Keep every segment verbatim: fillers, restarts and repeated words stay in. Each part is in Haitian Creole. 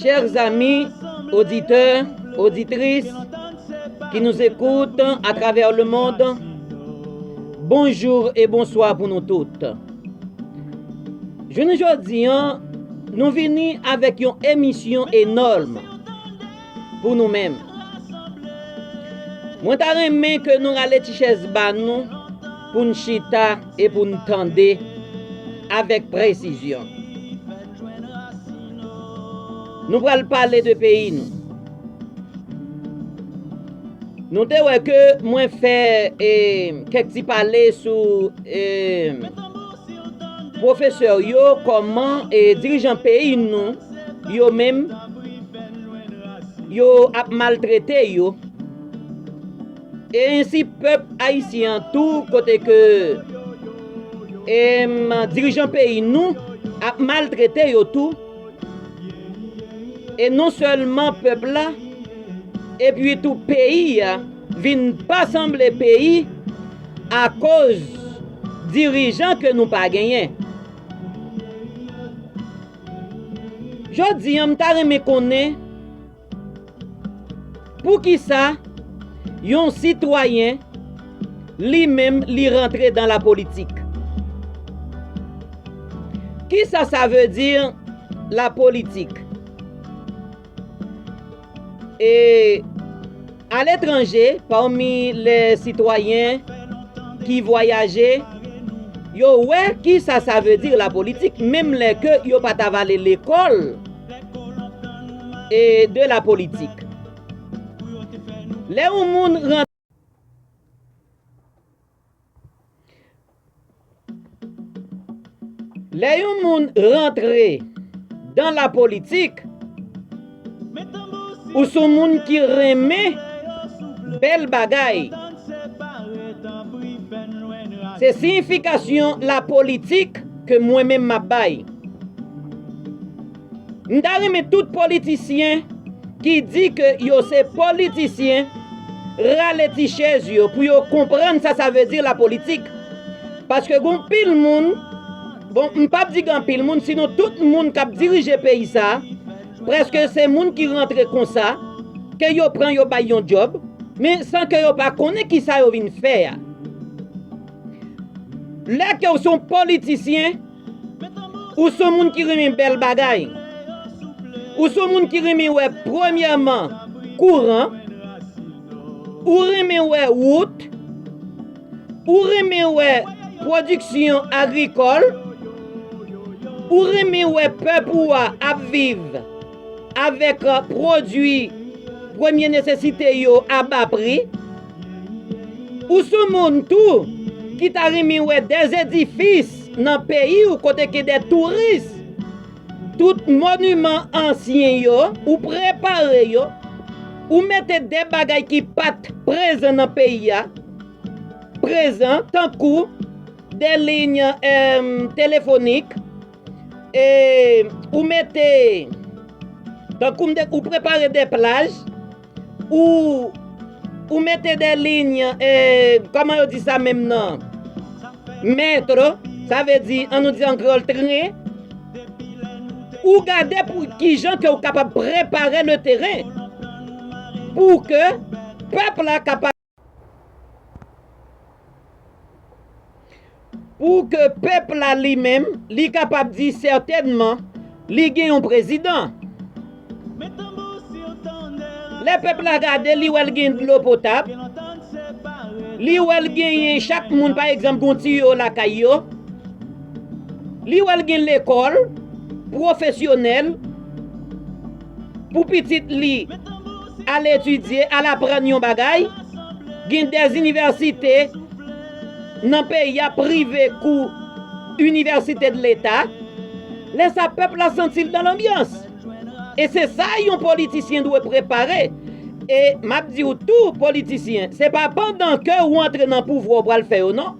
Chers amis, auditeurs, auditrices qui nous écoutent à travers le monde, bonjour et bonsoir pour nous toutes. Jounen jodi a, nou vini avèk yon emisyon enòm pou nou menm. Mwen ta renmen ke nou rale ti chèz ba nou pou n chita e pou n tande avèk presizyon. Nou pral pale de peyi nou. Nou te wè ke mwen fè, e, kèk ti pale sou, e, pwofesè yo, kòman, e, dirijan peyi nou, yo menm, yo ap maltrete yo. E ensi pèp ayisyen an tou, kote ke, em, dirijan peyi nou ap maltrete yo tou. E non sèlman pèp la, epi tou peyi a vin pa sanble peyi akoz dirijan ke nou pa genyen. Jodi a, m ta renmen konnen poukisa yon sitwayen, li menm, li rantre dan lapolitik. Kisa sa vle di, lapolitik? E aletranje, pami lè sitwayen ki vwayaje, yo wè kisa sa vle di lapolitik, menm lè ke yo pa t avale lekòl e de lapolitik. Lè yon moun ran-, lè yon moun rantre dan lapolitik, ou se yon moun ki renmen bèl bagay. Se siyifikasyon lapolitik ke mwen menm m ap bay. M ta renmen tout politisyen ki di ke yo se politisyen rale ti chèz yo pou yo konprann sa sa vle di lapolitik. Paske gen anpil moun, bon, m p ap di gen anpil moun, sinon tout moun k ap dirije peyi sa a, prèske se moun ki rantre konsa, ke yo pran yo bay yon djòb, men san ke yo pa konnen kisa yo vin fè a. Lè ke w se yon politisyen, ou se yon moun ki renmen bèl bagay. Ou se yon moun ki renmen wè, premyèman, kouran. Ou renmen wè wout. Ou renmen wè pwodiksyon agrikòl. Ou renmen wè pèp ou a ap viv avèk, eh, pwodui premye nesesite yo a ba pri. Ou se yon moun tou ki ta renmen wè dè edifis nan peyi w kote gen dè touris. Tout moniman ansyen yo, ou prepare yo, ou mete dè bagay ki pa t prezan nan peyi a, prezan, tankou dè liy, em, telefonik, e ou mete, tankou m te, ou prepare dè plaj, ou, ou mete dè liy, e, kòman yo di sa menm nan? Metro, sa vle di, an nou di an kreyòl, tren. Ou gade pou kijan ke ou kapab prepare le teren pou ke pèp la kapab, pou ke pèp la li menm, li kapab di sètènman, li gen yon prezidan. Lè pèp la gade, li wè l gen dlo potab, li wè l genyen chak moun, pa egzanp, gon tiyo lakay yo, li wè l gen lekòl pwofesyonèl pou pitit li al etidye, al aprann yon bagay, gen dè inivèsite nan peyi a, prive kou inivèsite de leta. Lè sa, pèp la santi l dan lanbyans. E se sa yon politisyen dwe prepare. E m ap di w tou, politisyen, se pa pandan ke w antre nan pouvwa w pral fè yo, non.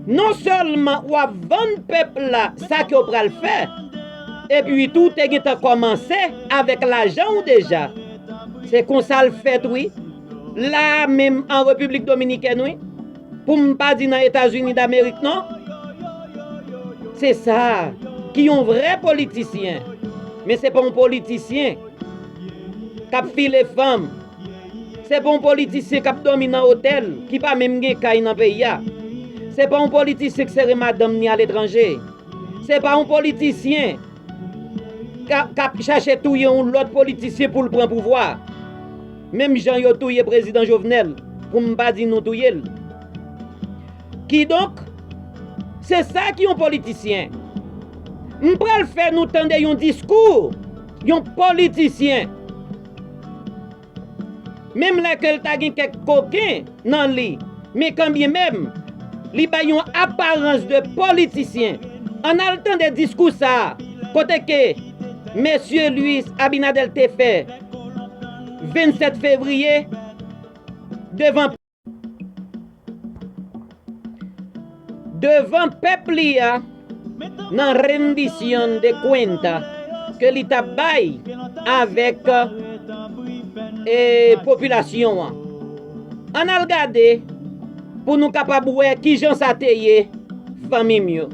Non sèlman w ap vann pèp la sa ke w pral fè, epi tou, w te gentan kòmanse avèk lajan w deja. Se konsa l fèt, wi. La a menm an Repiblik Dominikèn, wi. Pou m pa di nan Etazini Damerik, non. Se sa ki yon vrè politisyen. Men se pa yon politisyen k ap file fanm. Se pa yon politisyen k ap dòmi nan otèl, ki pa menm gen kay nan peyi a. Se pa yon politisyen k sere madanm ni aletranje. Se pa yon politisyen k ap, k ap chache touye yon lòt politisyen pou l pran pouvwa. Menm jan yo touye prezidan Jovenel, pou m pa di nou touye l. Kidonk, se sa ki yon politisyen. M pral fè nou tande yon diskou yon politisyen. Menm lè ke l ta gen kèk koken nan li, men kanbyenmenm, li bay yon aparans de politisyen. Ann al tande diskou sa a, kote ke mesye Luis Abinader te fè vennsèt fevriye devan devan pèp li a nan rendición de cuenta ke li t ap bay avèk, e, popilasyon an. Ann al gade pou nou kapab wè kijan sa te ye, fanmi m yo.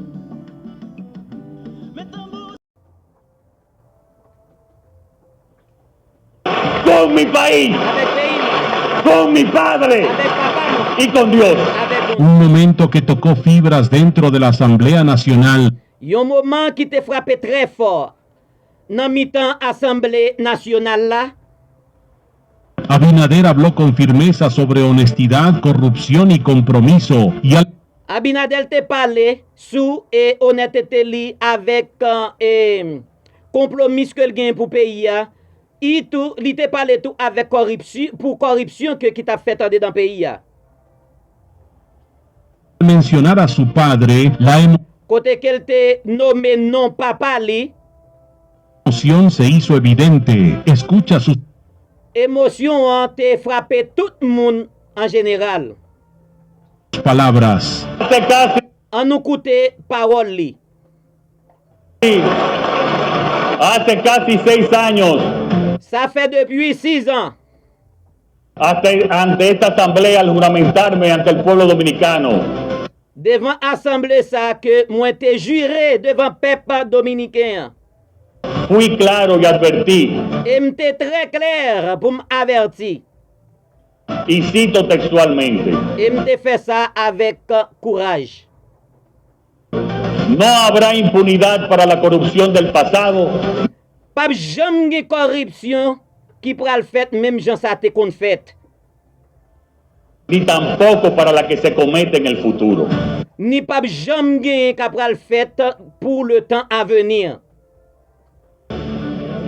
Con mi país, con mi padre y con Dios. Un momento que tocó fibras dentro de la Asamblea Nacional. Yon moman ki te frape trè fò nan mitan Asanble Nasyonal la. Abinader habló con firmeza sobre honestidad, corrupción y compromiso, y al- Abinader te pale sou, e, onètete li avèk, e, konpwomis ke l genyen pou peyi a. I tou, li te pale tou avèk kòripsy-, pou kòripsyon ke ki t ap fèt andedan peyi a. Mencionar a su padre, la emo- Kote ke l te nome non papa li. Emoción se hizo evidente. Escucha sus Emosyon an te frape tout moun an jeneral. Palabras. Hace casi An nou koute pawòl li. Hace casi seis años, Sa fè depi sis an. Hasta ante esta asamblea al juramentarme ante el pueblo dominicano. Devan asanble sa a ke mwen te jire devan pèp dominiken an. Fui claro y advertí. E m te trè klè pou m avèti. Y cito textualmente. E m te fè sa avèk kouraj. No habrá impunidad para la corrupción del pasado. P ap janm gen kòripsyon ki pral fèt menm jan sa te konn fèt. Ni tampoco para la que se cometa en el futuro. Ni p ap janm genyen ka pral fèt pou le tan a venir.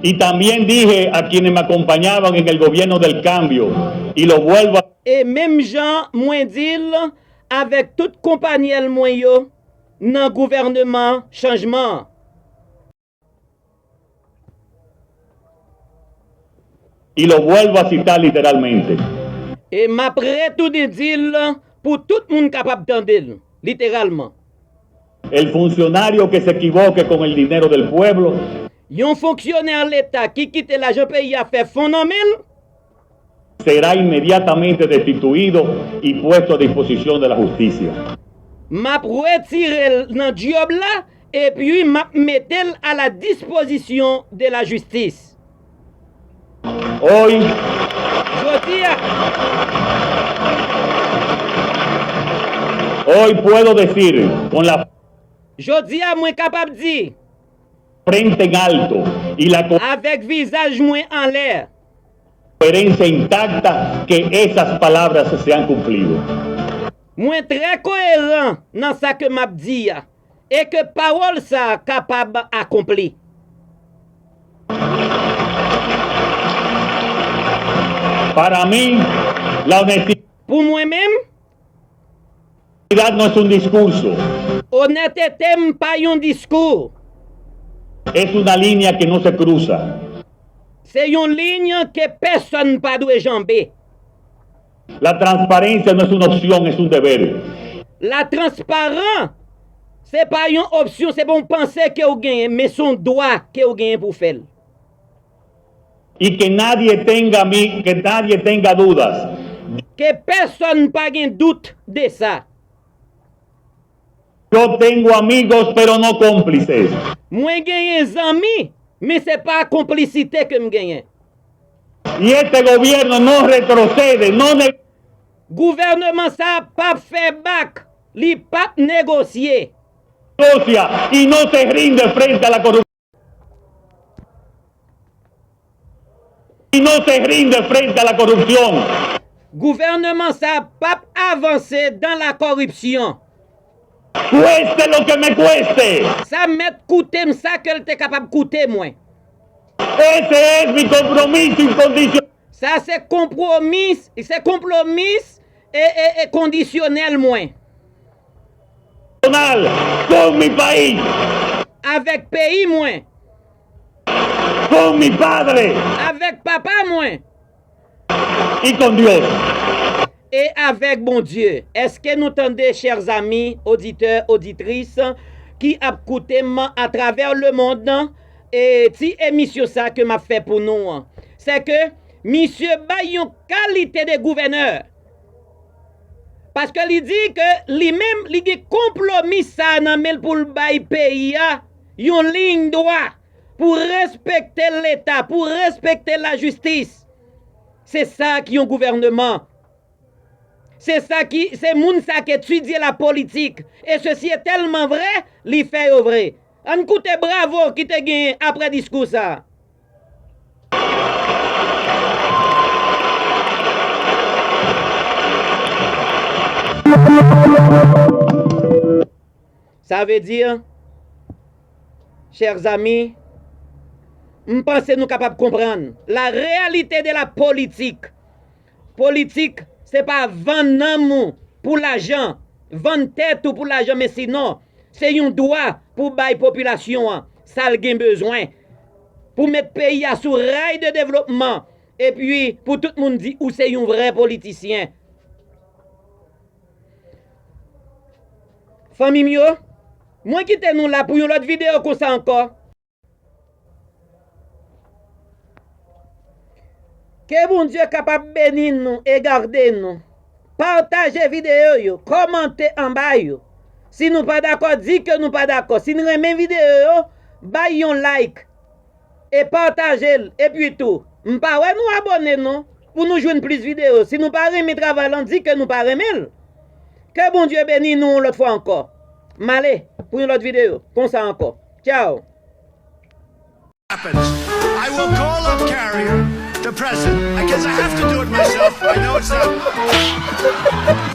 Y también dije a quienes me acompañaban en el gobierno del cambio, y lo vuelvo a E menm jan mwen di l avèk tout konpanyèl mwen yo nan gouvèneman chanjman an. Y lo vuelvo a citar literalmente. E m ap retounen di l pou tout moun kapab tande l, literalman. El funcionario que se equivoque con el dinero del pueblo. Yon fonksyonè leta ki kite lajan peyi a fè fon nan men l. Será inmediatamente destituido y puesto a disposición de la justicia. M ap retire l nan djòb la, epi m ap mete l a la dispozisyon de la jistis. Hoy, Jodi a, hoy puedo decir con la jodi a, mwen kapab di, frente en alto y la co- avèk vizaj mwen anlè, coherencia intacta, que esas palabras se han cumplido. Mwen trè koyeran nan sa ke m ap di a, e ke pawòl sa a kapab akonpli. Para mí, la honestidad Pou mwen menm, no es un discurso. Onètete m pa yon diskou. Es una línea que no se cruza. Se yon liy ke pèsonn pa dwe janbe. La transparencia no es una opción, es un deber. La transparan, se pa yon opsyon, se pa yon panse ke w genyen, men se yon dwa ke w genyen pou w fè l. Y que nadie tenga mi-, que nadie tenga dudas. Ke pèsonn pa gen dout de sa. Yo tengo amigos, pero no cómplices. Mwen genyen zanmi, men se pa konplisite ke m genyen. Y este gobierno no retrocede, no ne- Gouvènman sa a p ap fè bak, li p ap negosye. Negocia y no se rinde frente a la corrupción. Y no se rinde frente a la corrupción. Gouvènman sa a p ap avanse dan la kòripsyon. Cueste lo que me cueste. Sa mèt koute m sa ke l te kapab koute mwen. Ese es mi compromiso incondicional. Sa se konpwomis, se konpwomis e, e, e kondisyonèl mwen. Con mi país. Avèk peyi mwen. Con mi padre. Avèk papa mwen. Y con Dios. E avèk Bondye. Èske nou tande, chè zami, oditè, oditris, ki ap koute m atravè lemonn, e ti emisyon sa ke m ap fè pou nou an? Sè ke misye bay yon kalite de gouvènè. Paske li di ke li menm, li gen konpwomis sa nan men l pou l bay peyi a yon liy dwa pou respekte Leta, pou respekte lajistis. Se sa ki yon gouvènman. Se sa ki, se moun sa ki etidye lapolitik. E sesi e tèlman vre, li fè yo vre. Ann koute bravo ki te genyen apre diskou sa. Sa vle di, chè zami, m panse nou kapab konprann la réalité de la politique. Politik, se pa vann nanm ou pou lajan, vann tèt ou pou lajan, men sinon, se yon dwa pou bay popilasyon an sa l gen bezwen, pou met peyi a sou ray de devlopman, epi pou tout moun di ou se yon vrè politisyen. Fanmi m yo, mwen kite nou la pou yon lòt videyo konsa ankò. Ke Bondye kapab beni nou e gade nou. Pataje videyo yo, kòmante anba yo. Si nou pa dakò, di ke nou pa dakò. Si n renmen videyo yo, bay yon like e pataje l. Epi tou, m pa wè nou abòne non, pou nou jwenn plis videyo. Si nou pa renmen travay lan, di ke nou pa renmen l. Ke Bondye beni nou yon lòt fwa ankò. M ale pou yon lòt videyo, konsa ankò. Tchao. Happens. I will call up Carrier, the president, because I have to do it myself. I know it's not.